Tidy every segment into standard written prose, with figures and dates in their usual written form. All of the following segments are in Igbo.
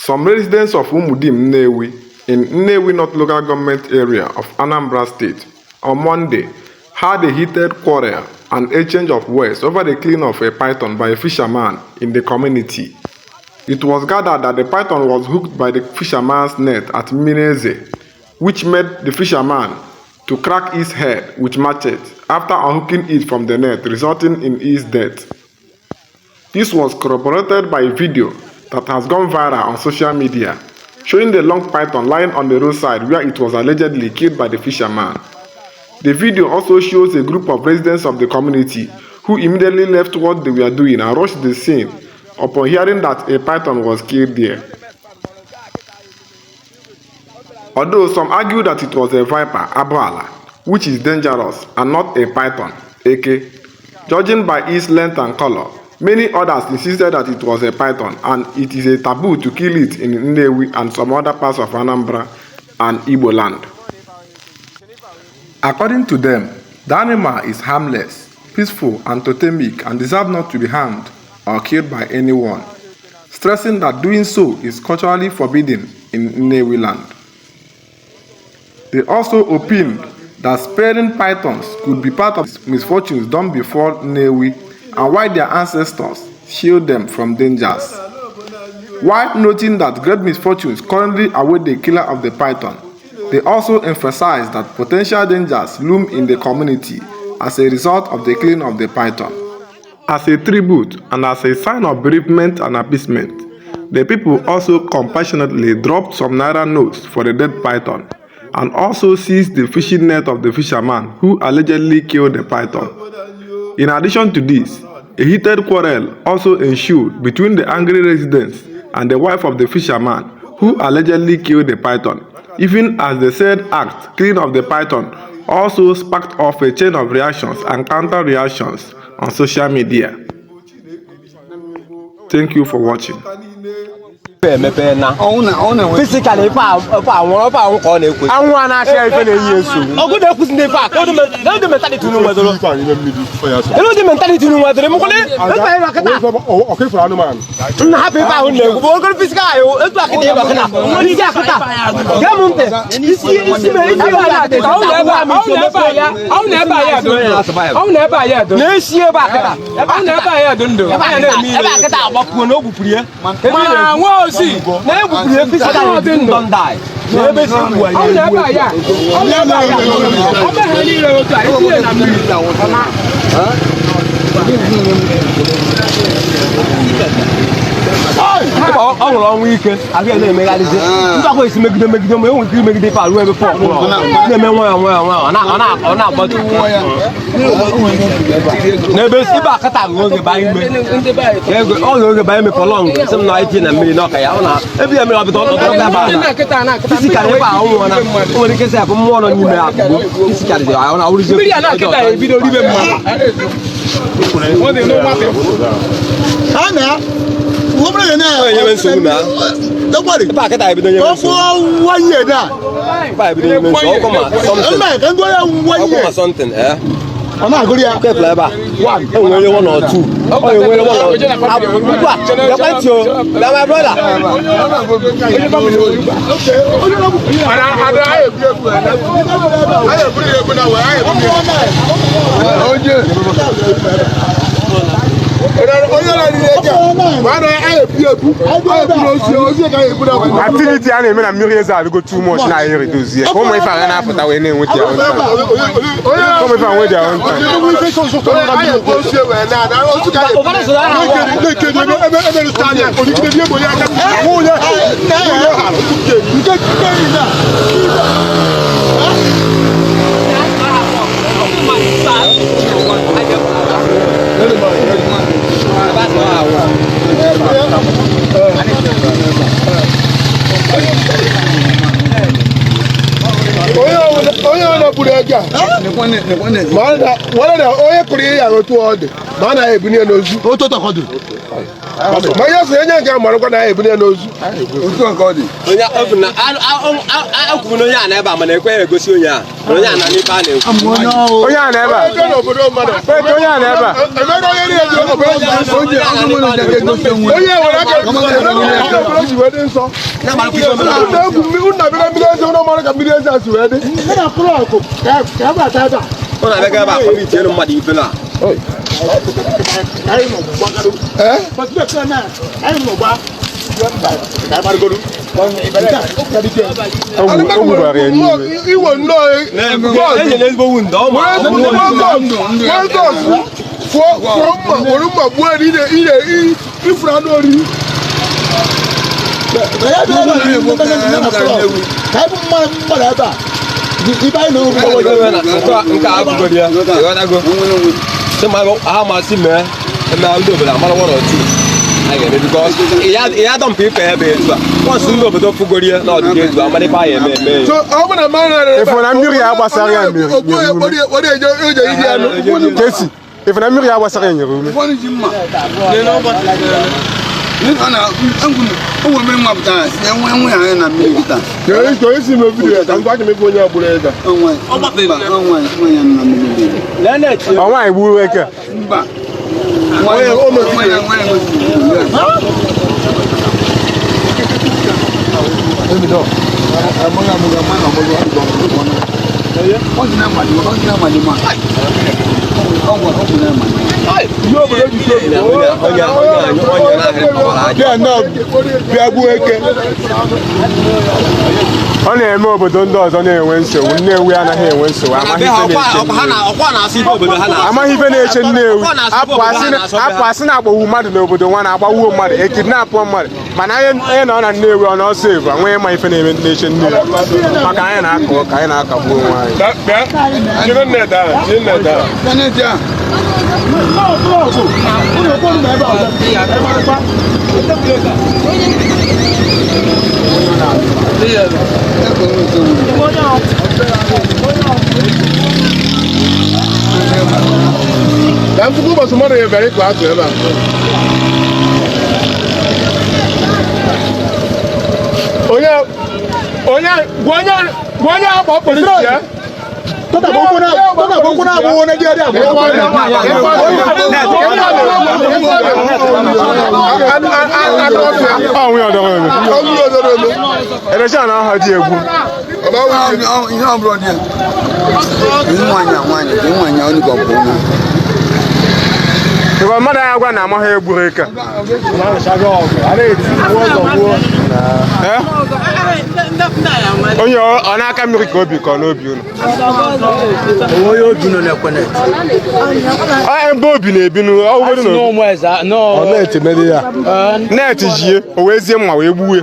Some residents of Umudim Nnewi in Nnewi North Local Government Area of Anambra State on Monday had a heated quarrel and exchange of words over the killing of a python by a fisherman in the community. It was gathered that the python was hooked by the fisherman's net at Mmiri Eze, which made the fisherman to crack its head with machete after unhooking it from the net, resulting in its death. This was corroborated by a video that has gone viral on social media, showing the long python lying on the roadside where it was allegedly killed by the fisherman. The video also shows a group of residents of the community who immediately left what they were doing and rushed the scene upon hearing that a python was killed there. Although some argue that it was a viper, Abuala, which is dangerous and not a python, Eke. Judging by its length and color, many others insisted that it was a python and it is a taboo to kill it in Nnewi and some other parts of Anambra and Igbo land. According to them, the animal is harmless, peaceful and totemic and deserves not to be harmed or killed by anyone, stressing that doing so is culturally forbidden in Nnewi land. They also opined that sparing pythons could be part of misfortunes done before Nnewi and why their ancestors shield them from dangers. While noting that great misfortunes currently await the killer of the python, they also emphasized that potential dangers loom in the community as a result of the killing of the python. As a tribute and as a sign of bereavement and appeasement, the people also compassionately dropped some naira notes for the dead python and also seized the fishing net of the fisherman who allegedly killed the python. In addition to this, a heated quarrel also ensued between the angry residents and the wife of the fisherman who allegedly killed the python, even as the said act, killing of the python, also sparked off a chain of reactions and counter-reactions on social media. Thank you for watching. Emepe na physically ife anwụrụ ife anwụ ka ọ na-ekwu. Anwụ a na-achị ife na-eyi nsogbu. Ọgụ na-ekwuzi ndị ife a ka ụdị mentality unu nwedoro, elu ụdị mentality unu nwedoro mkwụlị etu anyị nọkịta nna hapụ ife ahụ na-ekwu bụ ogolo physical anyị etu akịta ịnọ kịta isi akịta gee m ntị isi isi mere isi ebe akịta. Ọnwụ na ebe a ya dị ndụ. Ọnwụ na ebe a ya dị ndụ. Na-esi ebe akịta. Ọnwụ na ebe a ya dị ndụ. Ebe Anya na-eme akịta ebe ihe. Akịta agbapụo na o gbupụrụ ya. Mana nwa ozi. Na egbupụrụ ya physically. Ọ dị ndụ. Don die na ebe si gbuo ya. Ọnwụ na ebe a ya. Ọnwụ na ebe a ya. Ọ bụ ha niile otu a etinye na mmiri. Ọ nwụrụ ọnwụ ike, ahụ ya na-emegharịzi ndị akwa esi megide megide, ma enwere ike imegide ife arụ ebe fọk na-eme nwayọ nwayọ nwayọ, ọ na-agbatu n'ebe ibe akata agụ oge baa ime ego ọ ga oge baa ime for long. Sị m na itinye na mmiri n'ọka ya ọ na ebi ya mmiri ọ bido ọdọrọ gaba. Ndị na-akịta na-akịta. Physically ebe a ọ nwụọna, o nwere ike sị ya bụ mmụọ nọ n'ime ya akụgbo physically dị ọ na-awụrụzi. Mmiri a na-akịta ebido ribe mmadụ. Ọ dị n'ụwa. Ana wọ́n na Enyewe nsogbu na dọ́gbọ̀rì. Ebe akịta ebido nyewe Ó nsogbu. fún one year náà. Ebe a ebido nyewe nsogbu ọkụ ma something. Mba ka ngwa ya one Ọkụ ma year. something eh. Ọ na-agụrụ ya. Kefla ebe a e nwere one or two, ọ nwere one or two ugbu a. Bịakwa ntị o, bịa my brother. Activity a na-eme na mmiri eze adịgo too much na anyị redozie ka ụmụ ife agha na-apụta wee na-enweta ya own time. Ụmụ ife a nwe their own time. Ụfọdụ so na ha awụ. Onye ọ na-buru ego a ma ọ na onye kụrụ ya otu ọ dị ma ọ na-ebunye ya n'ozu. Ma ihe so enye nke a marakwa na ya ebunye n'ozu. Otu a ka ọ dị. Onye ọ bụ na akwuru na onye a na ebe a mana ekweghị egosi onye a na onye a na n'ife a na-ekwu. Onye a na ebe a. Onye n'obodo mmadụ. Wait, onye a na ebe a. Emeka onye niile ji obodo ji nsọ. Onye nwere onye ga-egosi onwe. Onye nwere aka onye obodo ji wee dị nsọ. Unu egwu mmiri, unu na-abịa na mmiri eze, unu mara ka mmiri eze a si wee dị. Ọ na-abịa ebe a kọmiti elu mmadụ ife na. Eh? O gwukwara ya n'ime. Iwe nnọọ Enyere ezigbo wund ọ ma. fụọ mma were mma gbuo ya ire ire ifuru anụ oriri. Nke a abụgoro ya. Ịghọtago? Sị ma ha masị mee eme ndị obodo amara one or two. A ga-eme because ịya dọmpụ ife ebe etu a. Once ndị obodo fugoro ya na ọdịdị etu a amara ife a ya eme eme ya. So ọ bụ na mmadụ na-ere Ịfụ na mmiri ya gbasara ya mmiri. Ogbuo ya kpọrọ ya kpọrọ ya eje eje iri anụ. Kesi, ịfụ na mmiri ya gbasara ya nyere ume. Ụfọdụ ji mma. Ọ na o nwere mmiri mapụtara si enwe enwe ya na mmiri kịta. Ka onye si eme vidiyo ya ka m gwa gị ebe onye agbụrụ ego. Onwe mba onwe nwe ya na mmiri. Ọ nwaanyị gburu eke. Mba. Nwa ya nwa ya nwa ya gosiri. Bịa nnọọ bịa gbuo eke. Ọ na-eme obodo ndị ọzọ na-enwe nsogbu. Nnewi anaghị enwe nsogbu. Amaghị ife na-eche Nnewi. Ọkwa na-asụ ife obodo ha na-asụ. Amaghị ife na-eche Nnewi. Apụ asị na-agbagbu mmadụ n'obodo nwa na-agbagbuo mmadụ, ekidnapụ mmadụ. Mana anyị nọ na Nnewi ọ na ọsọ evu anweghị ma ife na-eme na-eche Nnewi. Maka anyị na-akọ ụka, anyị na-akagbu onwe anyị. Bịa jiri nneta ahụ, jiri nneta ahụ. Na mfuku ụbọchị mmadụ ya bịara ịkụ atụ ebe a. Onye onye gwa onye gwa onye akpọ polisi ya. Ọ nwunye ọdọrọ eme. Erecha na ọha ji egwu. Ihe ọ bụla dị ya. Nwaanyị nwaanyị nwaanyị ọ nịkwa bụ na. Ịgwa mmadụ ya gwa na amaghị egburu eke. Eh? Onye ọ na-aka mmiri ka obi ka ọ n'obi unu. Ọ ebe obi na-ebi nu ọ bụrụ na neeti jie o wee zie mma wee gbuo ya.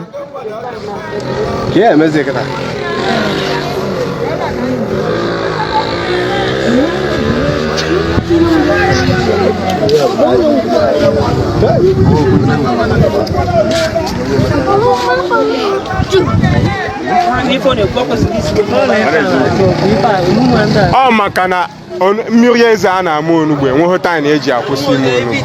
Ọ maka na mmiri eze a na-ama onugbu enweghị taịm eji akwụsị ime onugbu.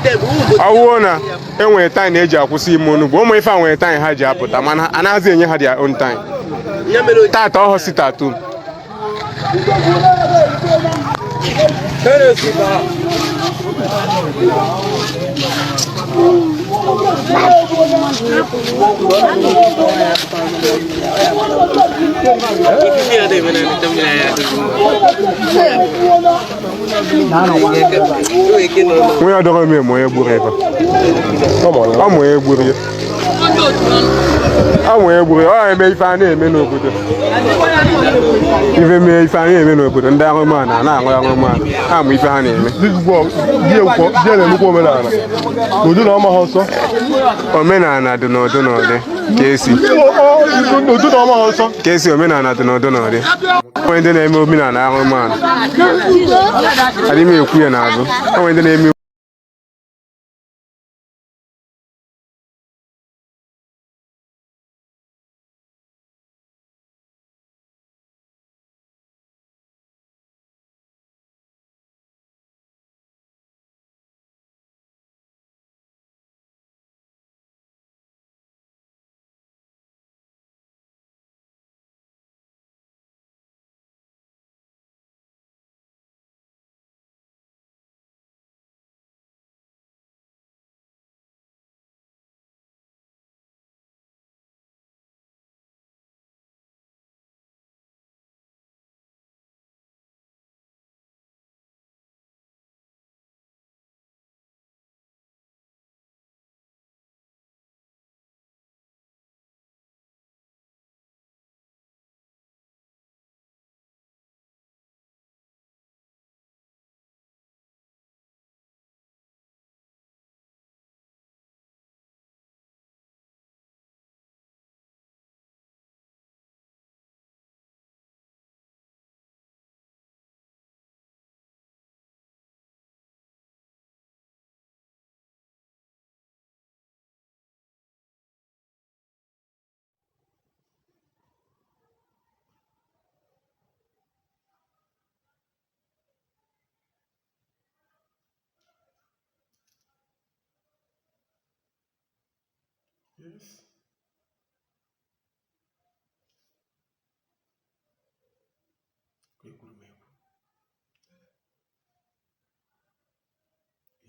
Ọ wụrụ na enwere taịm eji akwụsị ime onugbu, ụmụ ife a nwere taịm ha ji apụta mana anaghịzi enye ha their own time. Tata ọhọ si tatu. Onye ọdọrọ m eme onye gburu ebe. Ọ ma onye gburu ya. Ọ ma onye gburu ya. Ọ eme ife a na-eme n'obodo. Ife mee ife a na-eme n'obodo ndị arụmanụ a na-arụ arụmanụ. Ha ma ife ha na-eme. Di omenala. N'ụdị na ọma ha ọsọ. Omenala dị n'ụdị n'ụdị ka esi. N'ụdị na ọma ha ọsọ. Ka esi omenala dị n'ụdị n'ụdị. Onwe ndị na-eme omenala arụmanụ. Adị m ekwu ya n'azụ. Onwe ndị na-eme Yes. Ekwuru m ekwu.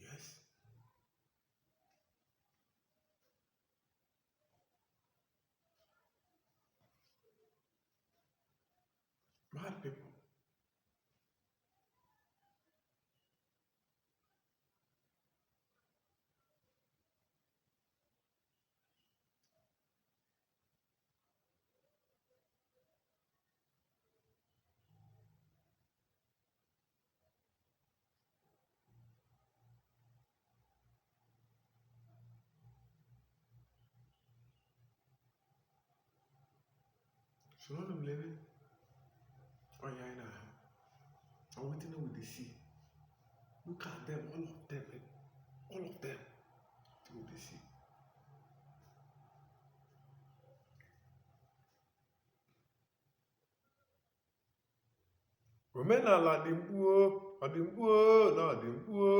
Yes. Mad people. Soro m lebe ọnya anyị na-ahụ. And wetin we dey see. Look at them, all of them, eh? All of them. Wetin we dey see. Omenala dị mbụ o, ọ dị mbụ o, na ọ dị mbụ o.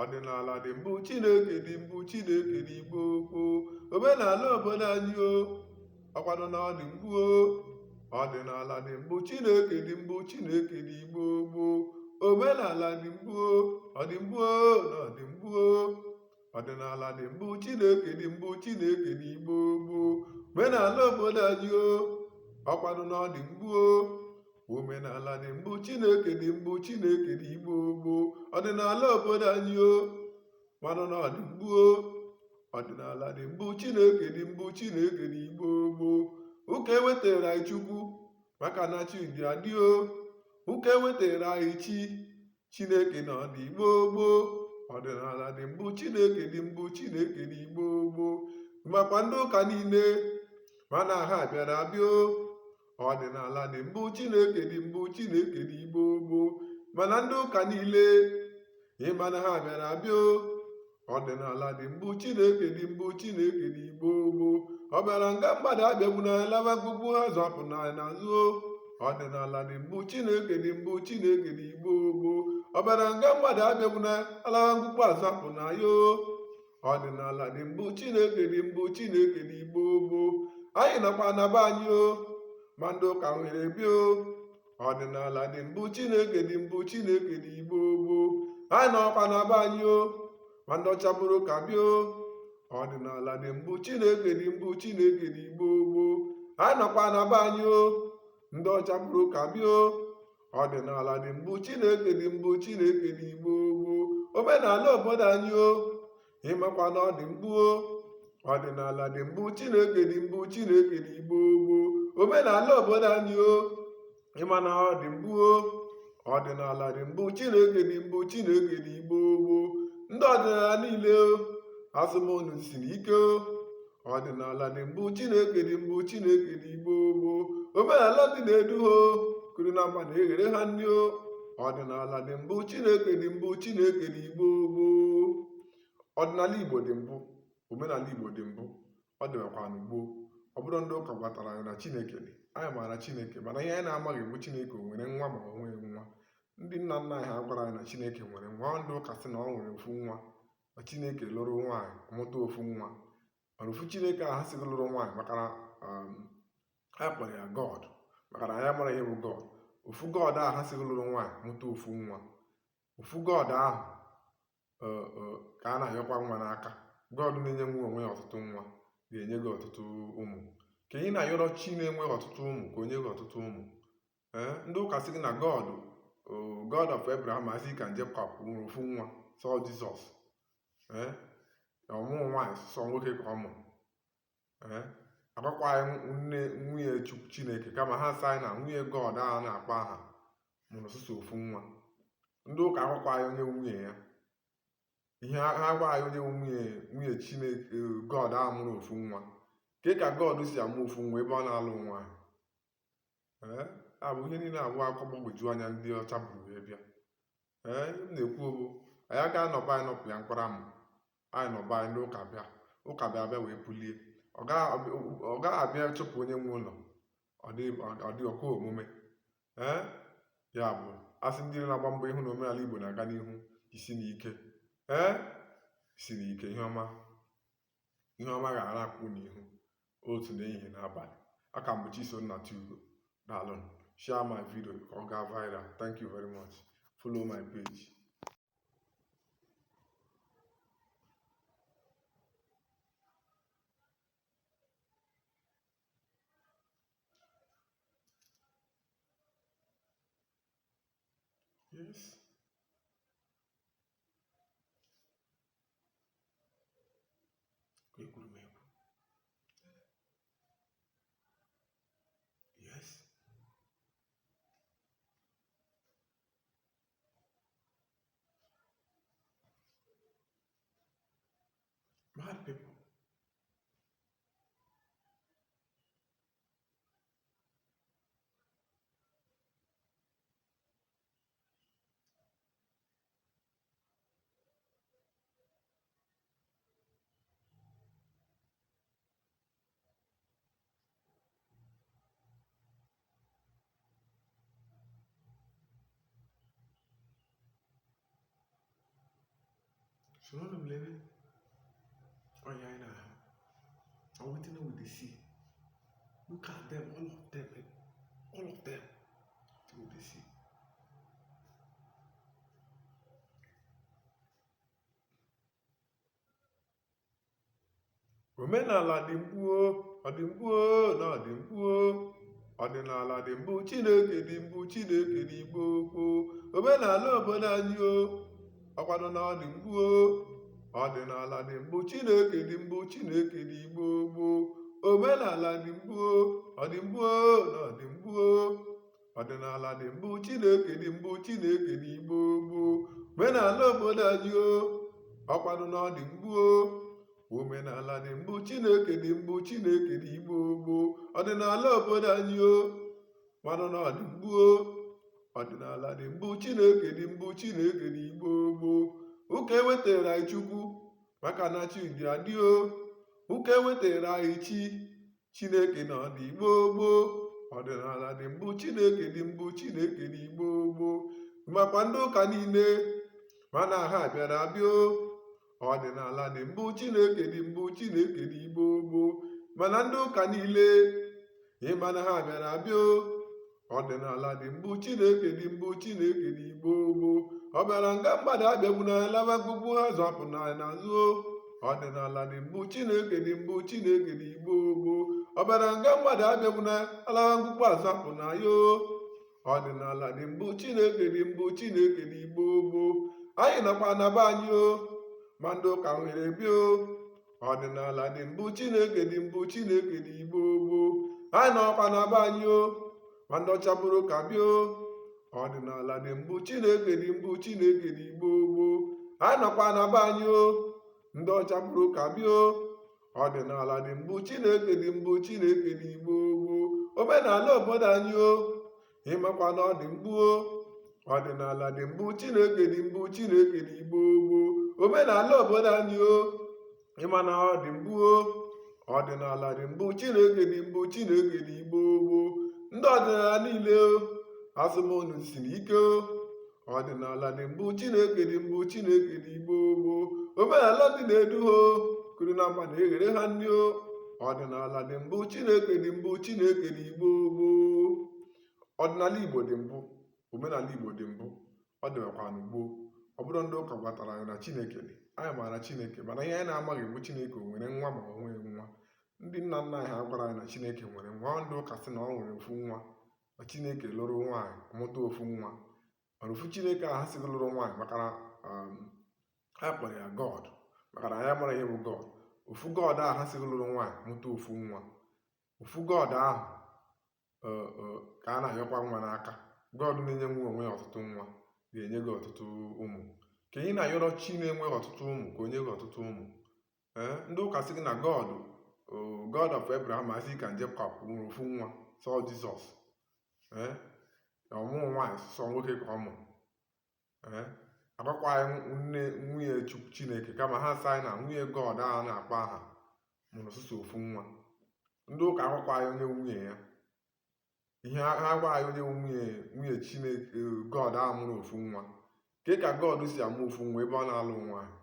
Ọdịnala dị mbụ, Chineke dị mbụ, Chineke dị gboo gboo. Omenala obodo anyị o, ọkwanụ na ọ dị mbụ o. Ọdịnala dị mbụ, Chineke dị mbụ, Chineke dị gboo gboo. Omenala dị mbụ o, ọ dị mbụ o, na ọ dị mbụ o. Ọdịnala dị mbụ, Chineke dị mbụ, Chineke dị gboo gboo. Omenala obodo anyị o, ọkwanụ na ọ dị mbụ o. Omenala dị mbụ, Chineke dị mbụ, Chineke dị gboo gboo. Ọdịnala obodo anyị o, manụ na ọ dị mbụ o. Ọdịnala dị mbụ, Chineke dị mbụ, Chineke dị gboo gboo. Ụka ewetara anyị Chukwu maka na chi dị adị o. Ụka ewetara anyị chi, Chineke na ọ dị gboo gboo. Ọdịnala dị mbụ, Chineke dị mbụ, Chineke dị gboo gboo. Makwa ndị ụka niile mana ha bịara abịa o. Ọdịnala dị mbụ, Chineke dị mbụ, Chineke dị gboo gboo. Mana ndị ụka niile ịma na ha bịara abịa o. Ọdịnala dị mbụ, Chineke dị mbụ, Chineke dị gboo gboo. Ọ bịara nga mmadụ abịagbu na laba mkpụkpụ ha zọpụ na n'azụ o. Ọdịnala dị mbụ, Chineke dị mbụ, Chineke dị gboo gboo. Ọ bịara nga mmadụ abịagbu na alaba mkpụkpụ azapụ na ya o. Ọdịnala dị mbụ, Chineke dị mbụ, Chineke dị gboo gboo. Anyị nọkwa na be anyị o, ma ndị ụka nwere bịa o. Ọdịnala dị mbụ, Chineke dị mbụ, Chineke dị gboo gboo. Anyị nọkwa na be anyị o, ma ndị ọcha bụrụ ka bịa o. Ọdịnala dị mbụ, Chineke dị mbụ, Chineke dị gboo gboo. Anyị nọkwa na be anyị o, ndị ọcha bụrụ ka bịa o. Ọdịnala dị mbụ, Chineke dị mbụ, Chineke dị gboo gboo. Omenala obodo anyị o, ịmakwa na ọ dị mbụ o. Ọdịnala dị mbụ, Chineke dị mbụ, Chineke dị gboo gboo. Omenala obodo anyị o, ịma na ọ dị mbụ o. Ọdịnala dị mbụ, Chineke dị mbụ, Chineke dị gboo gboo. Ndị ọdịnala niile o, asị m unu siri ike o. Ọdịnala dị mbụ, Chineke dị mbụ, Chineke dị gboo gboo. Omenala ndị na-edu ha o, kuru na mma na-eghere ha nri o. Ọdịnala dị mbụ, Chineke dị mbụ, Chineke dị gboo gboo. Ọdịnala Igbo dị mbụ, omenala Igbo dị mbụ, ọ dịbakwanụ gboo. Ọ bụrụ ndị ụka gwatara anyị na Chineke dị, anyị maara Chineke, mana ihe anyị na-amaghị bụ Chineke o nwere nwa ma o nweghị nwa. Ndị nna nna anyị ha gwara anyị na Chineke nwere nwa. Ndị ụka sị na ọ nwere ofu nwa, ma Chineke lụrụ nwaanyị mụta ofu nwa. Mana ofu Chineke ahụ ha sị gị lụrụ nwaanyị, maka na ha kpọrọ ya God, maka na anyị amara ihe bụ God. Ofu God ahụ ha sị gị lụrụ nwaanyị mụta ofu nwa, ofu God ahụ ka a na-ayọkwa nwa n'aka. God na-enye nwa onwe ya ọtụtụ nwa ga-enye gị ọtụtụ ụmụ. Ka ị na-ayọrọ chi na-enweghị ọtụtụ ụmụ ka o nye gị ọtụtụ ụmụ. Ee, ndị ụka sị gị na God, God of Abraham, Isaac and Jacob nwere ofu nwa, sọ Jizọs. Ee, ọmụmụ nwaanyị, sọ nwoke ka ọ mụrụ. Ee, agwakwa anyị nne nwunye Chineke, kama ha sị anyị na nwunye God ahụ na-akpọ aha mụrụ sọsọ ofu nwa. Ndị ụka agwakwa anyị onye nwunye ya. Ihe ha gwa anyị onye nwunye Chineke God ahụ mụrụ ofu nwa. Ke ka God si amụ ofu nwa ebe ọ na-alụ nwaanyị? Ee, abụ ihe niile abụọ akọ gbagwoju anya ndị ọcha buru wee bịa. Ee, ihe m na-ekwu bụ anyị aga anọba anyị nọpụ ya mkpara mụ anyị nọba anyị. Ndị ụka bịa, ụka bịa bịa wee bulie, ọ gaghị abịa chụpụ onye nwe ụlọ. Ọ dị ọkwa omume. Ee, ya bụ asị ndị na-agba mbọ ịhụ na omenala Igbo na-aga n'ihu, isi n'ike. Ee, isi n'ike, ihe ọma. Ihe ọma ga-ara akwụ n'ihu otu n'ehihie n'abalị. Aka m bụ Chisom Nnatugo. Daalụnụ. Share my video ka ọ gaa viral. Thank you very much. Follow my page. Yes. Ekwuru m ekwu. Yes. Mad people. Soro m lele ọnya anyị na-ahụ. Or wetin we dey see. Look at them, all of them, eh? All of them. Wetin we dey see. Omenala dị mbụ o, ọ dị mbụ o, na ọ dị mbụ o. Ọdịnala dị mbụ, Chineke dị mbụ, Chineke dị gboo gboo. Omenala obodo anyị o, ọkwado na ọ dị mbụ o. Ọdịnala dị mbụ, Chineke dị mbụ, Chineke dị gboo gboo. Omenala dị mbụ o, ọ dị mbụ o, na ọ dị mbụ o. Ọdịnala dị mbụ, Chineke dị mbụ, Chineke dị gboo gboo. Omenala obodo anyị o, ọkwado na ọ dị mbụ o. Omenala dị mbụ, Chineke dị mbụ, Chineke dị gboo gboo. Ọdịnala obodo anyị o, manụ na ọ dị mbụ o. Ọdịnala dị mbụ, Chineke dị mbụ, Chineke dị gboo gboo. Ụka ewetara anyị Chukwu maka na chi dị adị o. Ụka ewetara anyị chi, Chineke na ọ dị gboo gboo. Ọdịnala dị mbụ, Chineke dị mbụ, Chineke dị gboo gboo. Makwa ndị ụka niile mana ha bịara abịa o. Ọdịnala dị mbụ, Chineke dị mbụ, Chineke dị gboo gboo. Mana ndị ụka niile ịma na ha bịara abịa o. Ọdịnala dị mbụ, Chineke dị mbụ, Chineke dị gboo gboo. Ọ bịara nga mmadụ abịagbu na laba mkpụkpụ ha zọpụ na n'azụ o. Ọdịnala dị mbụ, Chineke dị mbụ, Chineke dị gboo gboo. Ọ bịara nga mmadụ abịagbu na alaba mkpụkpụ azapụ na ya o. Ọdịnala dị mbụ, Chineke dị mbụ, Chineke dị gboo gboo. Anyị nọkwa na be anyị o, ma ndị ụka nwere bịa o. Ọdịnala dị mbụ, Chineke dị mbụ, Chineke dị gboo gboo. Anyị nọkwa na be anyị o, ma ndị ọcha bụrụ ụka bịa o. Ọdịnala dị mbụ, Chineke dị mbụ, Chineke dị gboo gboo. Anyị nọkwa na be anyị o, ndị ọcha bụrụ ụka bịa o. Ọdịnala dị mbụ, Chineke dị mbụ, Chineke dị gboo gboo. Omenala obodo anyị o, ịmakwa na ọ dị mbụ o. Ọdịnala dị mbụ, Chineke dị mbụ, Chineke dị gboo gboo. Omenala obodo anyị o, ịma na ọ dị mbụ o. Ọdịnala dị mbụ, Chineke dị mbụ, Chineke dị gboo gboo. Ndị ọdịnala niile o, asị m unu siri ike o. Ọdịnala dị mbụ, Chineke dị mbụ, Chineke dị gboo gboo. Omenala ndị na-edu ha o, kuru na mma na-eghere ha nri o. Ọdịnala dị mbụ, Chineke dị mbụ, Chineke dị gboo gboo. Ọdịnala Igbo dị mbụ, omenala Igbo dị mbụ, ọ dịbakwanụ gboo. Ọ bụrụ ndị ụka gwatara anyị na Chineke dị, anyị maara Chineke, mana ihe anyị na-amaghị bụ Chineke o nwere nwa ma o nweghị nwa. Ndị nna nna anyị ha gwara anyị na Chineke nwere nwa. Ndị ụka sị na ọ nwere ofu nwa, na Chineke lụrụ nwaanyị mụta ofu nwa. Mana ofu Chineke ahụ ha sị gị lụrụ nwaanyị, maka na ha kpọrọ ya God, maka na anyị amara ihe bụ God. Ofu God ahụ ha sị gị lụrụ nwaanyị mụta ofu nwa, ofu God ahụ ka a na-ayọkwa nwa n'aka. God na-enye nwa onwe ya ọtụtụ nwa ga-enye gị ọtụtụ ụmụ. Ka ị na-ayọrọ chi na-enweghị ọtụtụ ụmụ ka o nye gị ọtụtụ ụmụ. Ee, ndị ụka sị gị na God, God of Abraham, Isaac and Jacob nwere ofu nwa, sọ Jizọs. Ee, ọmụmụ nwaanyị, sọ nwoke ka ọ mụrụ. Ee, agwakwa anyị nne nwunye Chineke, kama ha sị anyị na nwunye God ahụ na-akpọ aha mụrụ sọsọ ofu nwa. Ndị ụka agwakwa anyị onye nwunye ya. Ihe ha gwa anyị onye nwunye Chineke God ahụ mụrụ ofu nwa. Ke ka God si amụ ofu nwa ebe ọ na-alụ nwaanyị?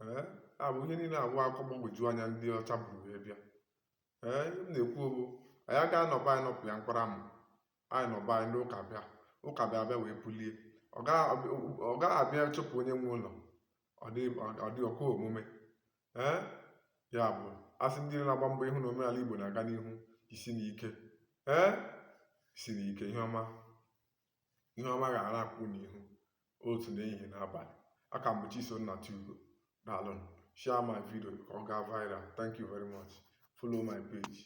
Ee, Ya bụ ihe niile abụọ akọ gbagwoju anya ndị ọcha buru wee bịa. Ee, ihe m na-ekwu bụ anyị agaghị anọba anyị nọpụ ya mkpara mụ anyị nọba anyị, ndị ụka bịa, ụka bịa bịa wee bulie. Ọ gaghị abịa chụpụ onye nwe ụlọ. Ọ dị ọkwa omume. Ee, ya bụ asị ndị na-agba mbọ ịhụ na omenala Igbo na-aga n'ihu, isi n'ike. Ee, isi n'ike, ihe ọma, ihe ọma ga-ara akwụ n'ihu otu n'ehihie n'abalị. Aka m bụ Chisom Nnatugo. Daalụ. Share my video ka ọ gaa viral. Thank you very much. Follow my page.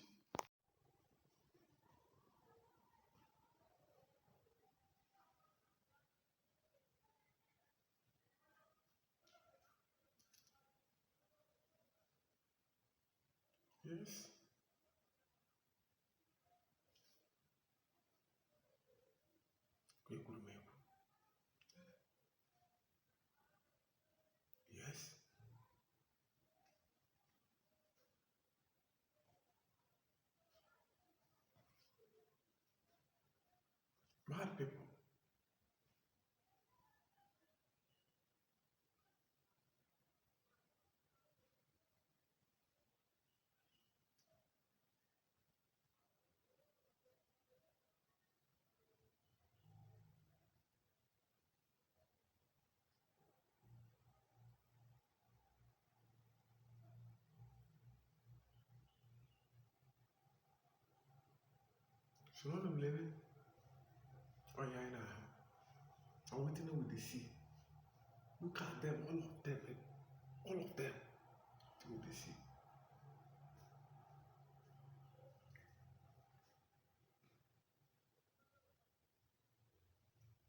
Yes. Ekwuru m ekwu. Yes. Mad people. Soro m lele ọnya anyị na-ahụ. Or wetin we dey see. Look at them, all of them, eh, all of them. Wetin we dey see.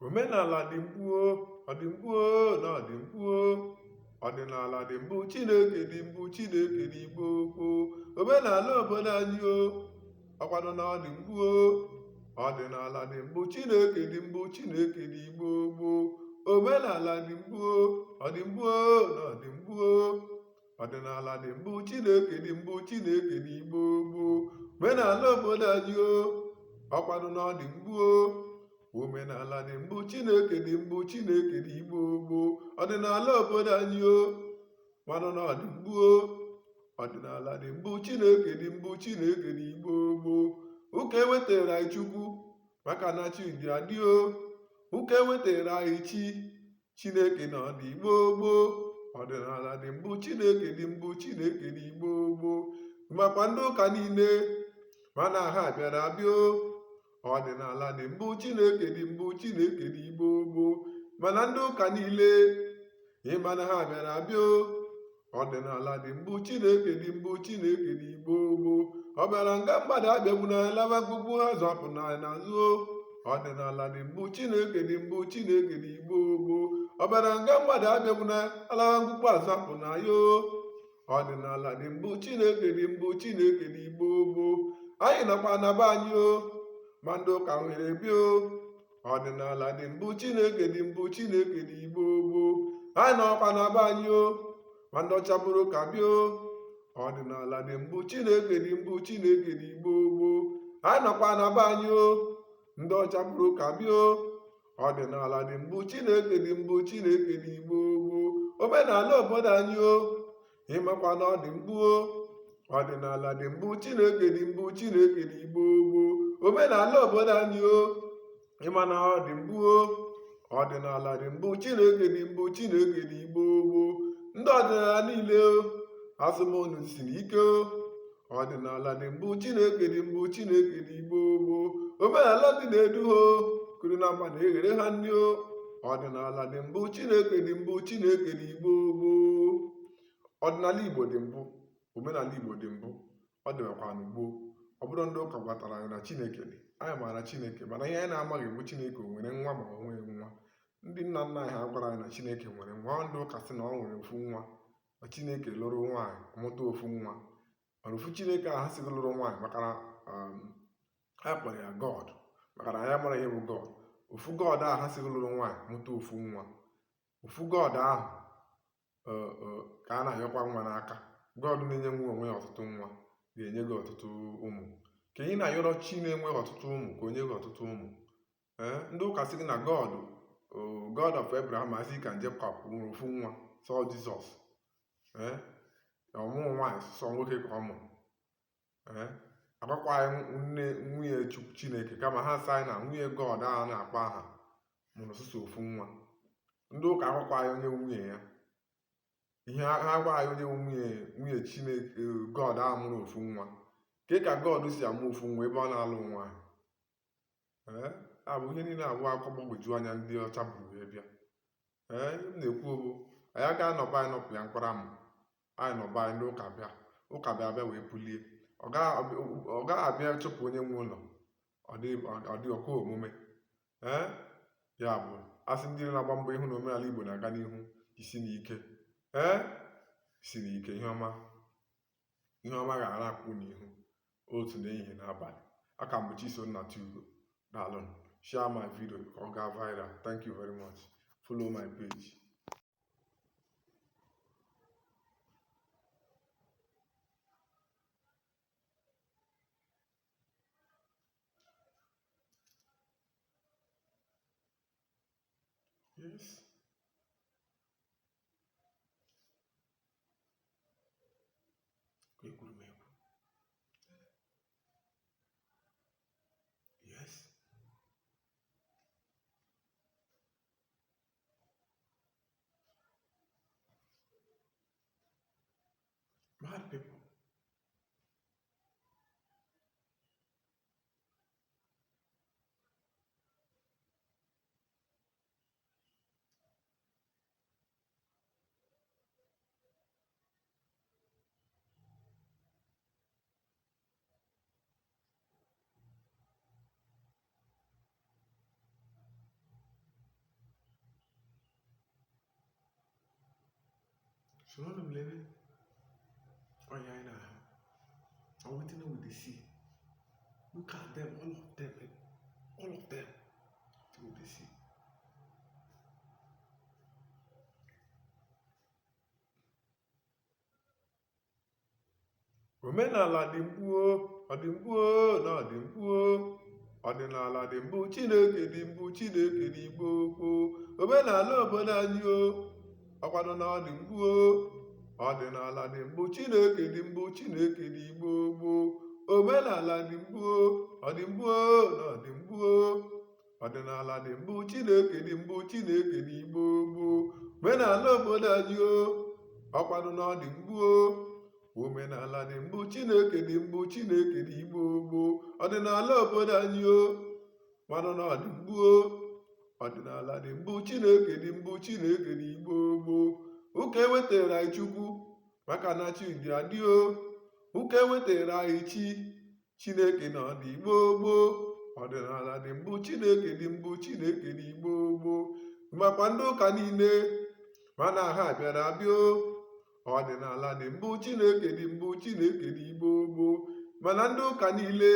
Omenala dị mbụ o, ọ dị mbụ o, na ọ dị mbụ o. Ọdịnala dị mbụ, Chineke dị mbụ, Chineke dị gboo gboo. Omenala obodo anyị o, ọkwado na ọ dị mbụ o. Ọdịnala dị mbụ, Chineke dị mbụ, Chineke dị gboo gboo. Omenala dị mbụ o, ọ dị mbụ o, na ọ dị mbụ o. Ọdịnala dị mbụ, Chineke dị mbụ, Chineke dị gboo gboo. Omenala obodo anyị o, ọkwado na ọ dị mbụ o. Omenala dị mbụ, Chineke dị mbụ, Chineke dị gboo gboo. Ọdịnala obodo anyị o, mmanụ na ọ dị mbụ o. Ọdịnala dị mbụ, Chineke dị mbụ, Chineke dị gboo gboo. Ụka ewetara anyị Chukwu maka na chi dị adị o. Ụka ewetara anyị chi Chineke na ọ dị gboo gboo. Ọdịnala dị mbụ, Chineke dị mbụ, Chineke dị gboo gboo. Makwa ndị ụka niile mana ha bịara abịa o. Ọdịnala dị mbụ, Chineke dị mbụ, Chineke dị gboo gboo. Mana ndị ụka niile ịmana ha bịara abịa o. Ọdịnala dị mbụ, Chineke dị mbụ, Chineke dị gboo gboo. Ọ bịara nga mmadụ abịagbuna laba mkpụkpụ ha zọpụ na n'azụ o. Ọdịnala dị mbụ, Chineke dị mbụ, Chineke dị gboo gboo. Ọ bịara nga mmadụ abịagbuna alaba mkpụkpụ azọpụ na ya o. Ọdịnala dị mbụ, Chineke dị mbụ, Chineke dị gboo gboo. Anyị nọkwa na be anyị o, ma ndị ụka nwere bịa o. Ọdịnala dị mbụ, Chineke dị mbụ, Chineke dị gboo gboo. Anyị nọkwa na be anyị o, ma ndị ọcha bụrụ ụka bịa o. Ọdịnala dị mbụ, Chineke dị mbụ, Chineke dị gboo gboo. Anyị nọkwa na be anyị o, ndị ọcha bụrụ ụka bịa o. Ọdịnala dị mbụ, Chineke dị mbụ, Chineke dị gboo gboo. Omenala obodo anyị o, ịmakwa na ọ dị mbụ o. Ọdịnala dị mbụ, Chineke dị mbụ, Chineke dị gboo gboo. Omenala obodo anyị o, ịma na ọ dị mbụ o. Ọdịnala dị mbụ, Chineke dị mbụ, Chineke dị gboo gboo. Ndị ọdịnala niile o, asị m unu siri ike o. Ọdịnala dị mbụ, Chineke dị mbụ, Chineke dị gboo gboo. Omenala ndị na-edu ha o, kuru na mma na-eghere ha nri o. Ọdịnala dị mbụ, Chineke dị mbụ, Chineke dị gboo gboo. Ọdịnala Igbo dị mbụ, omenala Igbo dị mbụ, ọ dịbakwa n'gboo. Ọ bụrụ ndị ụka gwatara anyị na Chineke dị, anyị maara Chineke, mana ihe anyị na-amaghị bụ Chineke o nwere nwa ma ọ nweghị nwa. Ndị nna nna anyị ha gwara anyị na Chineke nwere nwa. Ọ ndị ụka sị na ọ nwere ofu nwa, na Chineke lụrụ nwaanyị mụta ofu nwa. Mana ofu Chineke ahụ ha sị gị lụrụ nwaanyị, maka na ha kpọrọ ya God, maka na anyị amara ihe bụ God. Ofu God ahụ ha sị gị lụrụ nwaanyị mụta ofu nwa, ofu God ahụ ka a na-ayọkwa nwa n'aka. God na-enye nwa onwe ya ọtụtụ nwa ga-enye gị ọtụtụ ụmụ. Ka ị na-ayọrọ chi na-enweghị ọtụtụ ụmụ ka o nye gị ọtụtụ ụmụ. Ee, ndị ụka sị gị na God, God of Abraham, Isaac and Jacob nwere ofu nwa, sọ Jizọs. Ee, Ọ mụghị nwaanyị, sọ nwoke ka ọ mụrụ. Ee, agwakwa anyị nne nwunye Chineke, kama ha sị anyị na nwunye God ahụ na-akpọ aha mụrụ sọsọ ofu nwa. Ndị ụka agwakwa anyị onye nwunye ya. Ihe ha gwa anyị onye nwunye Chineke God ahụ mụrụ ofu nwa. Ke ka God si amụ ofu nwa ebe ọ na-alụ nwaanyị? Ee, abụ ihe niile abụọ akọ gbagwoju anya ndị ọcha buru wee bịa. Ee, ihe m na-ekwu bụ anyị aga anọba anyị nọpụ ya mkpara mụ anyị nọba anyị. Ndị ụka bịa, ụka bịa bịa wee pulie. Ọ gaghị abịa chụpụ onye nwe ụlọ. Ọ dị ọkwa omume. Ee, ya bụ asị ndị na-agba mbọ ịhụ na omenala Igbo na-aga n'ihu, isi n'ike. Ee, isi n'ike. Ihe ọma, ihe ọma ga-ara akwụ n'ihu otu n'ehihie n'abalị. Aka m bụ Chisom Nnatugo. Daalụ. Share my video ka ọ gaa viral. Thank you very much. Follow my page. Yes. Ekwuru m ekwu. Yes. Mad people. Soro m lele ọnya anyị na-ahụ. And wetin we dey see? Look at them, all of them, eh? All of them. Wetin we dey see? Omenala dị mbụ o, ọ dị mbụ o, na ọ dị mbụ o. Ọdịnala dị mbụ, Chineke dị mbụ, Chineke dị gboo gboo. Omenala obodo anyị o, ọkwado na ọ dị mbụ o. Ọdịnala dị mbụ, Chineke dị mbụ, Chineke dị gboo gboo. Omenala dị mbụ o, ọ dị mbụ o, na ọ dị mbụ o. Ọdịnala dị mbụ, Chineke dị mbụ, Chineke dị gboo gboo. Omenala obodo anyị o, ọkwado na ọ dị mbụ o. Omenala dị mbụ, Chineke dị mbụ, Chineke dị gboo gboo. Ọdịnala obodo anyị o, manụ na ọ dị mbụ o. Ọdịnala dị mbụ, Chineke dị mbụ, Chineke dị gboo gboo. Ụka ewetara anyị Chukwu maka na chi dị adị o. Ụka ewetara anyị chi Chineke na ọ dị gboo gboo. Ọdịnala dị mbụ, Chineke dị mbụ, Chineke dị gboo gboo. Makwa ndị ụka niile mana ha bịara abịa o. Ọdịnala dị mbụ, Chineke dị mbụ, Chineke dị gboo gboo. Mana ndị ụka niile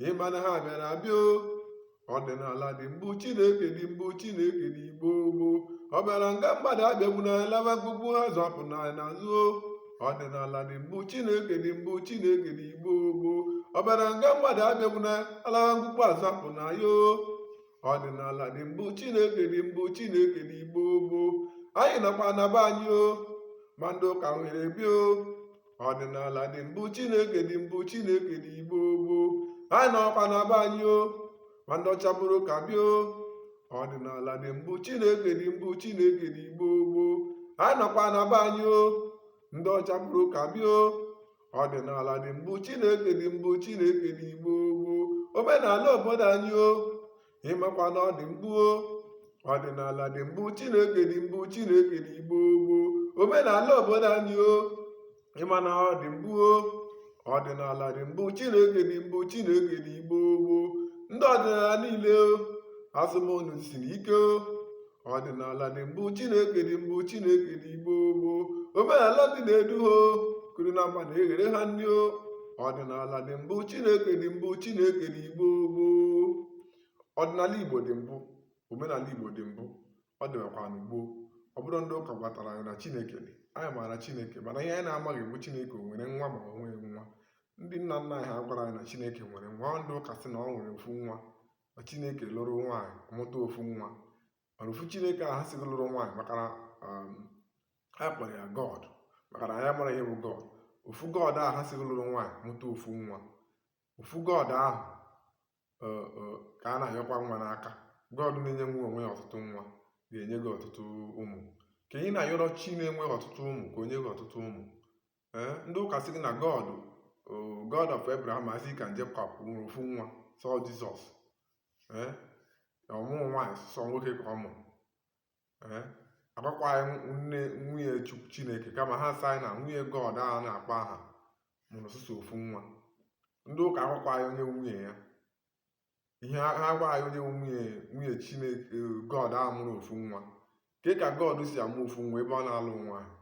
ịmana ha bịara abịa o. Ọdịnala dị mbụ, Chineke dị mbụ, Chineke dị gboo gboo. Ọ bịara nga mmadụ abịagbu na laba mkpụkpụ ha zọpụ na n'azụ o. Ọdịnala dị mbụ, Chineke dị mbụ, Chineke dị gboo gboo. Ọ bịara nga mmadụ abịagbu na alaba mkpụkpụ azapụ na ya o. Ọdịnala dị mbụ, Chineke dị mbụ, Chineke dị gboo gboo. Anyị nakwa na be anyị o, ma ndị ụka nwere bịa o. Ọdịnala dị mbụ, Chineke dị mbụ, Chineke dị gboo gboo. Anyị nọkwa na be anyị o, ma ndị ọcha bụrụ ka bịa o. Ọdịnala dị mbụ, Chineke dị mbụ, Chineke dị gboo gboo. Anyị nọkwa na be anyị o, ndị ọcha bụrụ ka bịa o. Ọdịnala dị mbụ, Chineke dị mbụ, Chineke dị gboo gboo. Omenala obodo anyị o, ịmakwa na ọ dị mbụ o. Ọdịnala dị mbụ, Chineke dị mbụ, Chineke dị gboo gboo. Omenala obodo anyị o, ịma na ọ dị mbụ o. Ọdịnala dị mbụ, Chineke dị mbụ, Chineke dị gboo gboo. Ndị ọdịnala niile o, asị m unu siri ike o. Ọdịnala dị mbụ, Chineke dị mbụ, Chineke dị gboo gboo. Omenala ndị na-edu ha o, kuru na mma na-eghere ha nri o. Ọdịnala dị mbụ, Chineke dị mbụ, Chineke dị gboo gboo. Ọdịnala Igbo dị mbụ, omenala Igbo dị mbụ, ọ dịbakwa n'ugbo. Ọ bụrụ ndị ụka gwatara anyị na Chineke dị, anyị maara Chineke, mana ihe anyị na-amaghị bụ Chineke o nwere nwa ma ọ nweghị nwa. Ndị nna nna anyị ha gwara anyị na Chineke nwere nwa. Ndị ụka sị na ọ nwere ofu nwa, na Chineke lụrụ nwaanyị mụta ofu nwa. Mana ofu Chineke ahụ ha sị gị lụrụ nwaanyị maka na ha kpọrọ ya God. Maka na anyị amara ihe bụ God. Ofu God ahụ ha sị lụrụ nwaanyị mụta ofu nwa. Ofu God ahụ ka a na-ayọkwa nwa n'aka. God na-enye nwa onwe ya ọtụtụ nwa ga-enye gị ọtụtụ ụmụ. Ka ị na-ayọrọ chi na-enweghị ọtụtụ ụmụ ka o nye gị ọtụtụ ụmụ. Ee, ndị ụka sị gị na God, God of Abraham, Isaac and Jacob nwere ofu nwa, sọ Jizọs. Ee, ọmụmụ nwaanyị, sọ nwoke ka ọ mụrụ. Ee, agwakwaghị nne nwunye Chineke, kama ha sị anyị na nwunye God ahụ na-akpọ aha mụrụ sọsọ ofu nwa. Ndị ụka agwakwaghị onye nwunye ya. Ihe ha agwaghị onye nwunye Chineke God ahụ mụrụ ofu nwa. Ke ka God si amụ ofu nwa ebe ọ na-alụ nwaanyị?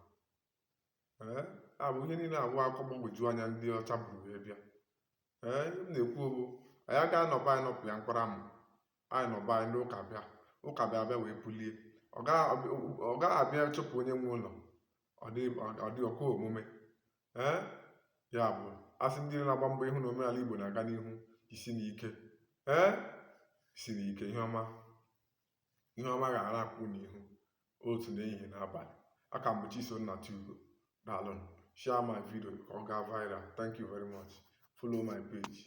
Ee, abụ ihe niile abụ akụkọ gbagwoju anya ndị ọcha buru wee bịa. Ee, ihe m na-ekwu bụ anyị agaghị anọba anyị nọpụ ya mkpara mụ anyị nọba anyị. Ndị ụka bịa, ụka bịa bịa wee pulie. Ọ gaghị abịa chụpụ onye nwe ụlọ. Ọ dị ọkwa omume. Ee, ya bụ asị ndị na-agba mbọ ịhụ na omenala Igbo na-aga n'ihu, isi n'ike. Ee, isi n'ike. Ihe ọma, ihe ọma ga-ara akwụ n'ihu otu n'ehihie n'abalị. Aka m bụ Chisom Nnatugo. Daalụnụ. Share my video ka ọ gaa viral. Thank you very much. Follow my page.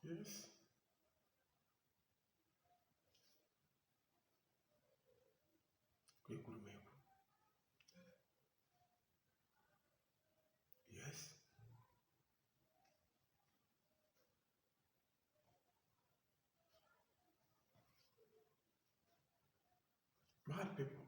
Yes. Ekwuru m ekwu. Yes. Mad people.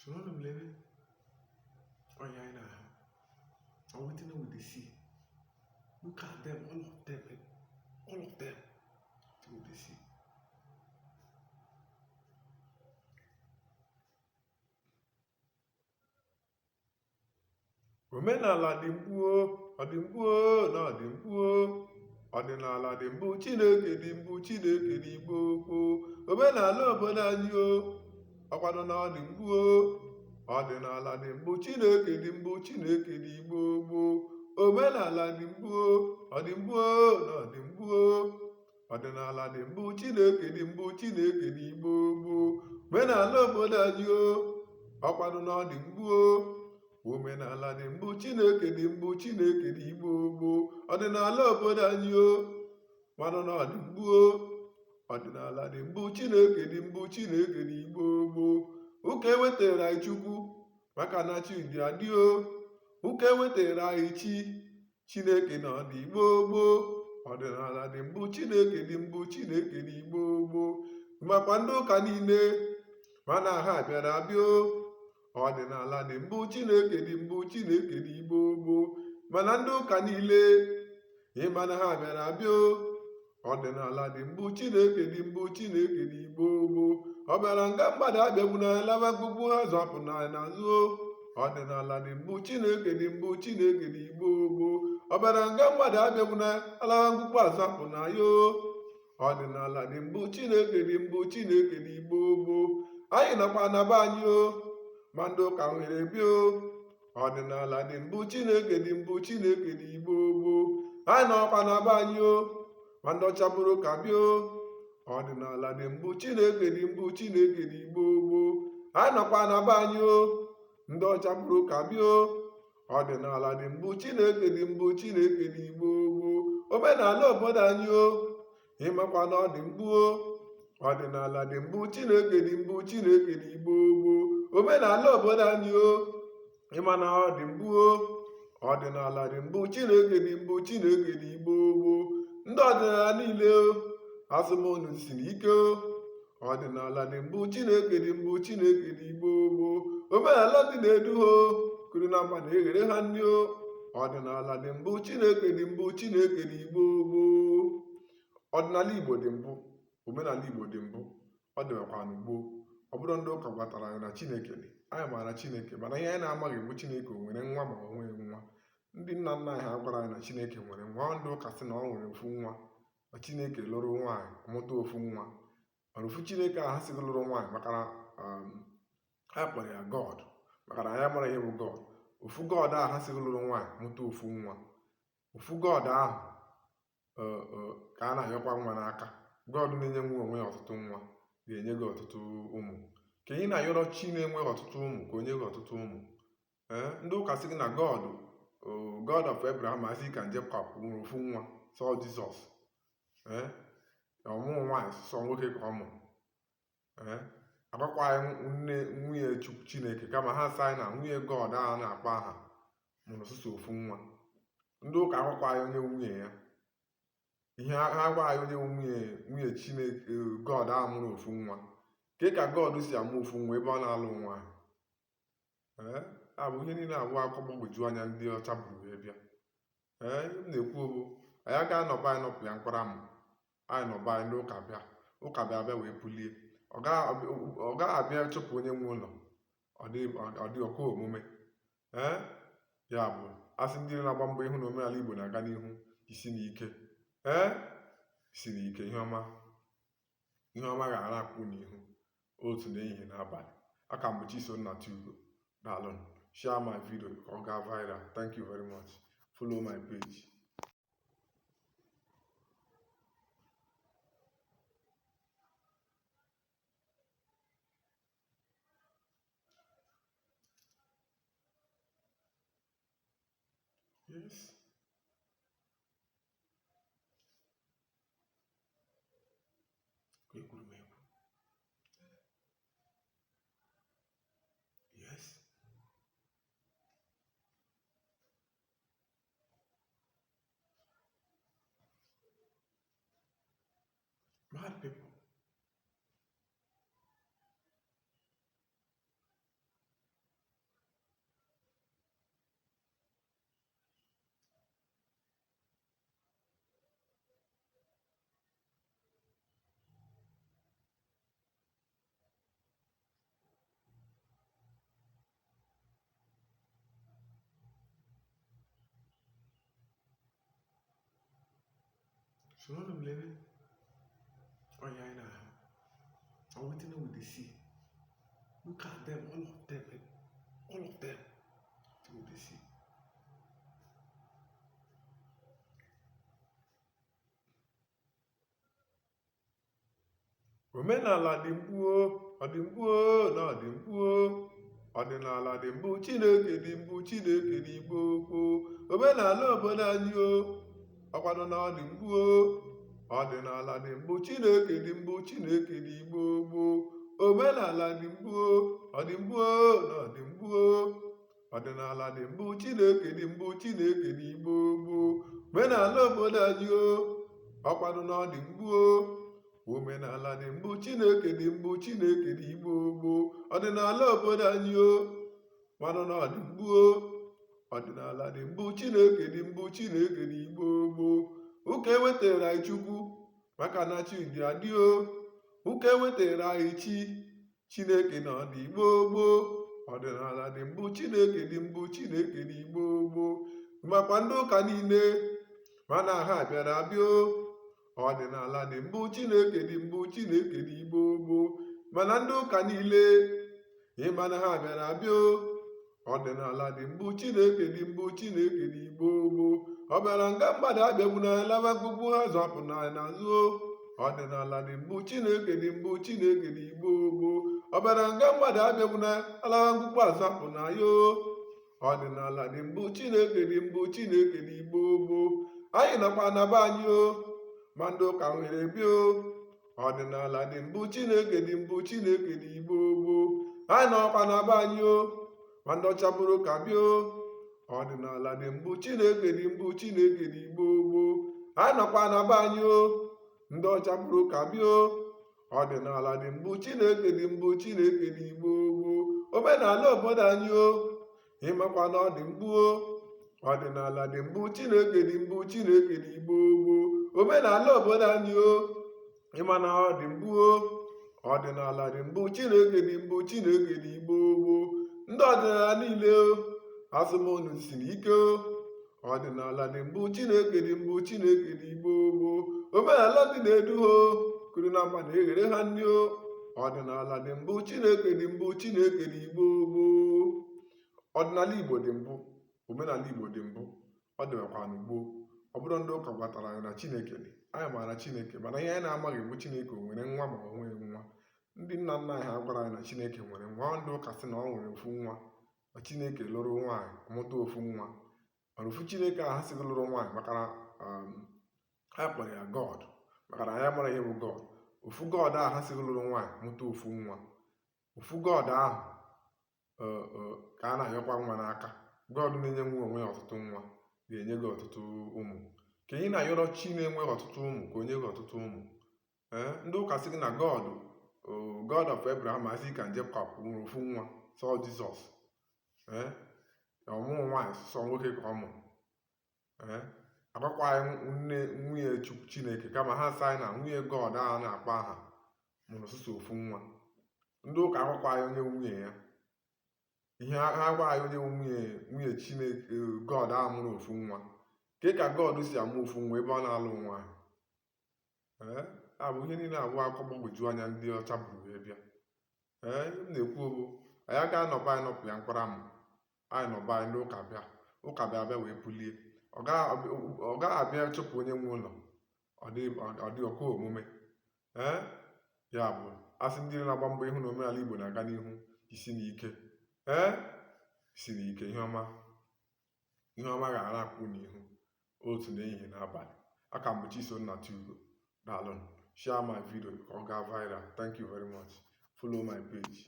Soro m lele ọnya anyị na-ahụ. Or wetin we dey see. Look at them, all of them, eh? All of them. Wetin we dey see. Omenala dị mbụ o, ọ dị mbụ o, na ọ dị mbụ o. Ọdịnala dị mbụ, Chineke dị mbụ, Chineke dị gboo gboo. Omenala obodo anyị o, ọkwanụ na ọ dị mbụ o. Ọdịnala dị mbụ, Chineke dị mbụ, Chineke dị gboo gboo. Omenala dị mbụ o, ọ dị mbụ o, na ọ dị mbụ o. Ọdịnala dị mbụ, Chineke dị mbụ, Chineke dị gboo gboo. Omenala obodo anyị o, ọkwanụ na ọ dị mbụ o. Omenala dị mbụ, Chineke dị mbụ, Chineke dị gboo gboo. Ọdịnala obodo anyị o, manụ na ọ dị mbụ o. Ọdịnala dị mbụ, Chineke dị mbụ, Chineke dị gboo gboo. Ụka ewetara anyị Chukwu maka na chi dị adị o. Ụka ewetara anyị chi Chineke na ọ dị gboo gboo. Ọdịnala dị mbụ, Chineke dị mbụ, Chineke dị gboo gboo. Makwa ndị ụka niile mana ha bịara abịa o. Ọdịnala dị mbụ, Chineke dị mbụ, Chineke dị gboo gboo. Mana ndị ụka niile ịma na ha bịara abịa o. Ọdịnala dị mbụ, Chineke dị mbụ, Chineke dị gboo gboo. Ọ bịara nga mmadụ abịagbu na laba mkpụkpụ ha zọpụ na n'azụ o. Ọdịnala dị mbụ, Chineke dị mbụ, Chineke dị gboo gboo. Ọ bịara nga mmadụ abịagbu na alaba mkpụkpụ azọpụ na ya o. Ọdịnala dị mbụ, Chineke dị mbụ, Chineke dị gboo gboo. Anyị nọkwa na be anyị o, ma ndị ụka nwere bịa o. Ọdịnala dị mbụ, Chineke dị mbụ, Chineke dị gboo gboo. Anyị nọkwa na be anyị o, ma ndị ọcha bụrụ ka bịa o. Ọdịnala dị mbụ, Chineke dị mbụ, Chineke dị gboo gboo. Anyị nọkwa na be anyị o, ndị ọcha bụrụ ka bịa o. Ọdịnala dị mbụ, Chineke dị mbụ, Chineke dị gboo gboo. Omenala obodo anyị o, ịmakwa na ọ dị mbụ o. Ọdịnala dị mbụ, Chineke dị mbụ, Chineke dị gboo gboo. Omenala obodo anyị o, ịma na ọ dị mbụ o. Ọdịnala dị mbụ, Chineke dị mbụ, Chineke dị gboo gboo. Ndị ọdịnala niile o, asị m unu siri ike o. Ọdịnala dị mbụ, Chineke dị mbụ, Chineke dị gboo gboo. Omenala ndị na-edu ha o, kuru na mma na-eghere ha nri o. Ọdịnala dị mbụ, Chineke dị mbụ, Chineke dị gboo gboo. Ọdịnala Igbo dị mbụ, omenala Igbo dị mbụ, ọ dịbakwanụ gboo. Ọ bụrụ ndị ụka gwatara anyị na Chineke dị, anyị maara Chineke, mana ihe anyị na-amaghị bụ Chineke o nwere nwa ma o nweghị nwa. Ndị nna nna anyị ha gwara anyị na Chineke nwere nwa. Ọ ndị ụka sị na ọ nwere ofu nwa, na Chineke lụrụ nwaanyị mụta ofu nwa. Mana ofu Chineke ahụ ha sị gị lụrụ nwaanyị, maka na ha kpọrọ ya God, maka na anyị amara ihe bụ God. Ofu God ahụ ha sị gị lụrụ nwaanyị mụta ofu nwa, ofu God ahụ ka a na-ayọkwa nwa n'aka. God na-enye nwa onwe ya ọtụtụ nwa ga-enye gị ọtụtụ ụmụ. Ka ị na-ayọrọ chi na-enweghị ọtụtụ ụmụ ka o nye gị ọtụtụ ụmụ. Ee, ndị ụka sị gị na God, God of Abraham, Isaac and Jacob nwere ofu nwa, sọ Jizọs. Ee, ọmụmụ nwaanyị, sọ nwoke ka ọ mụrụ. Ee, agwakwa anyị nne nwunye Chineke, kama ha sị anyị na nwunye God ahụ na-akpọ aha mụrụ sọsọ ofu nwa. Ndị ụka agwakwa anyị onye nwunye ya. Ihe ha gwa anyị onye nwunye Chineke God ahụ mụrụ ofu nwa. Ke ka God si amụ ofu nwa ebe ọ na-alụ nwaanyị? Ee, abụ ihe niile abụ akọ gbagwoju anya ndị ọcha buru wee bịa. Ee, ihe m na-ekwu bụ anyị aga anọba anyị nọpụ ya mkpara mụ anyị nọba anyị. Ndị ụka bịa, ụka bịa bịa wee bulie, ọ gaghị abịa chụpụ onye nwe ụlọ. Ọ dị ọkwa omume. Ee, ya bụ asị ndị na-agba mbọ ịhụ na omenala Igbo na-aga n'ihu, isi n'ike. Ee, isi n'ike. Ihe ọma, ihe ọma ga-ara akwụ n'ihu otu n'ehihie n'abalị. Aka m bụ Chisom Nnatugo. Daalụnụ. Share my video ka ọ gaa viral. Thank you very much. Follow my page. Yes. Ekwuru m ekwu. Yes. Mad people. Soro m lele ọnya anyị na-ahụ. Ọ wetin we dey see. Look at them, all of them, eh? All of them. Wetin we dey see. Omenala dị mbụ o, ọ dị mbụ o, na ọ dị mbụ o. Ọdịnala dị mbụ, Chineke dị mbụ, Chineke dị gboo gboo. Omenala obodo anyị o, ọkwado na ọ dị mbụ o. Ọdịnala dị mbụ, Chineke dị mbụ, Chineke dị gboo gboo. Omenala dị mbụ o, ọ dị mbụ o, na ọ dị mbụ o. Ọdịnala dị mbụ, Chineke dị mbụ, Chineke dị gboo gboo. Omenala obodo anyị o, ọkwado na ọ dị mbụ o. Omenala dị mbụ, Chineke dị mbụ, Chineke dị gboo gboo. Ọdịnala obodo anyị o, manụ na ọ dị mbụ o. Ọdịnala dị mbụ, Chineke dị mbụ, Chineke dị gboo gboo. Ụka ewetara anyị Chukwu, maka na chi dị adị o. Ụka ewetara anyị chi Chineke na ọ dị gboo gboo. Ọdịnala dị mbụ, Chineke dị mbụ, Chineke dị gboo gboo. Makwa ndị ụka niile mana ha bịara abịa o. Ọdịnala dị mbụ, Chineke dị mbụ, Chineke dị gboo gboo. Mana ndị ụka niile ịma na ha bịara abịa o. Ọdịnala dị mbụ, Chineke dị mbụ, Chineke dị gboo gboo. Ọ bịara nga mmadụ abịagbu na laba mkpụkpụ ha zọpụ na n'azụ o. Ọdịnala dị mbụ, Chineke dị mbụ, Chineke dị gboo gboo. Ọ bịara nga mmadụ abịagbu na alaba mkpụkpụ azapụ na ya o. Ọdịnala dị mbụ, Chineke dị mbụ, Chineke dị gboo gboo. Anyị nọkwa na be anyị o, ma ndị ụka nwere bịa o. Ọdịnala dị mbụ, Chineke dị mbụ, Chineke dị gboo gboo. Anyị nọkwa na be anyị o, ma ndị ọcha bụrụ ka bịa o. Ọdịnala dị mbụ, Chineke dị mbụ, Chineke dị gboo gboo. Anyị nọkwa na be anyị o, ndị ọcha bụrụ ka bịa o. Ọdịnala dị mbụ, Chineke dị mbụ, Chineke dị gboo gboo. Omenala obodo anyị o, ịmakwa na ọ dị mbụ o. Ọdịnala dị mbụ, Chineke dị mbụ, Chineke dị gboo gboo. Omenala obodo anyị o, ịma na ọ dị mbụ o. Ọdịnala dị mbụ, Chineke dị mbụ, Chineke dị gboo gboo. Ndị ọdịnala niile o, asị m unu siri ike o. Ọdịnala dị mbụ, Chineke dị mbụ, Chineke dị gboo gboo. Omenala ndị na-edu ha o, kuru na mma na-eghere ha nri o. Ọdịnala dị mbụ, Chineke dị mbụ, Chineke dị gboo gboo. Ọdịnala Igbo dị mbụ, omenala Igbo dị mbụ, ọ dịbakwanụ gboo. Ọ bụrụ ndị ụka gwatara anyị na Chineke dị, anyị maara Chineke, mana ihe anyị na-amaghị bụ Chineke o nwere nwa ma o nweghị nwa. Ndị nna nna anyị ha gwara anyị na Chineke nwere nwa. Ọ ndị ụka sị na ọ nwere ofu nwa, ma Chineke lụrụ nwaanyị mụta ofu nwa. Mana ofu Chineke ahụ ha sị gị lụrụ nwaanyị, maka na ha kpọrọ ya God, maka na anyị amara ihe bụ God. Ofu God ahụ ha sị gị lụrụ nwaanyị mụta ofu nwa, ofu God ahụ ka a na-ayọkwa nwa n'aka. God na-enye nwa onwe ya ọtụtụ nwa ga-enye gị ọtụtụ ụmụ. Ka ị na-ayọrọ chi na-enweghị ọtụtụ ụmụ ka o nye gị ọtụtụ ụmụ. Ee, ndị ụka sị gị na God, God of Abraham, Isaac and Jacob nwere ofu nwa, sọ Jizọs. Ee, ọmụmụ nwaanyị, sọ nwoke ka ọ mụrụ. Ee, agwakwa anyị nne nwunye Chineke, kama ha sị anyị na nwunye God ahụ na-akpọ aha mụrụ sọsọ ofu nwa. Ndị ụka agwakwa anyị onye nwunye ya. Ihe ha gwa anyị onye nwunye Chineke, God ahụ mụrụ ofu nwa. Ke ka God si amụ ofu nwa ebe ọ na-alụ nwaanyị? Ee, abụ ihe niile abụọ akọ gbagwoju anya ndị ọcha buru wee bịa. Ee, ihe m na-ekwu bụ anyị aga anọba anyị nọpụ ya mkpara mụ anyị nọba anyị. Ndị ụka bịa, ụka bịa bịa wee bulie, ọ gaghị abịa chụpụ onye nwe ụlọ. Ọ dị ọkwa omume. Ee, ya bụ asị ndị na-agba mbọ ịhụ na omenala Igbo na-aga n'ihu, isi n'ike. Ee, isi n'ike. Ihe ọma, ihe ọma ga-ara akwụ n'ihu otu n'ehihie n'abalị. Aka m bụ Chisom Ugo. Daalụ. Share my video ka ọ gaa viral. Thank you very much. Follow my page.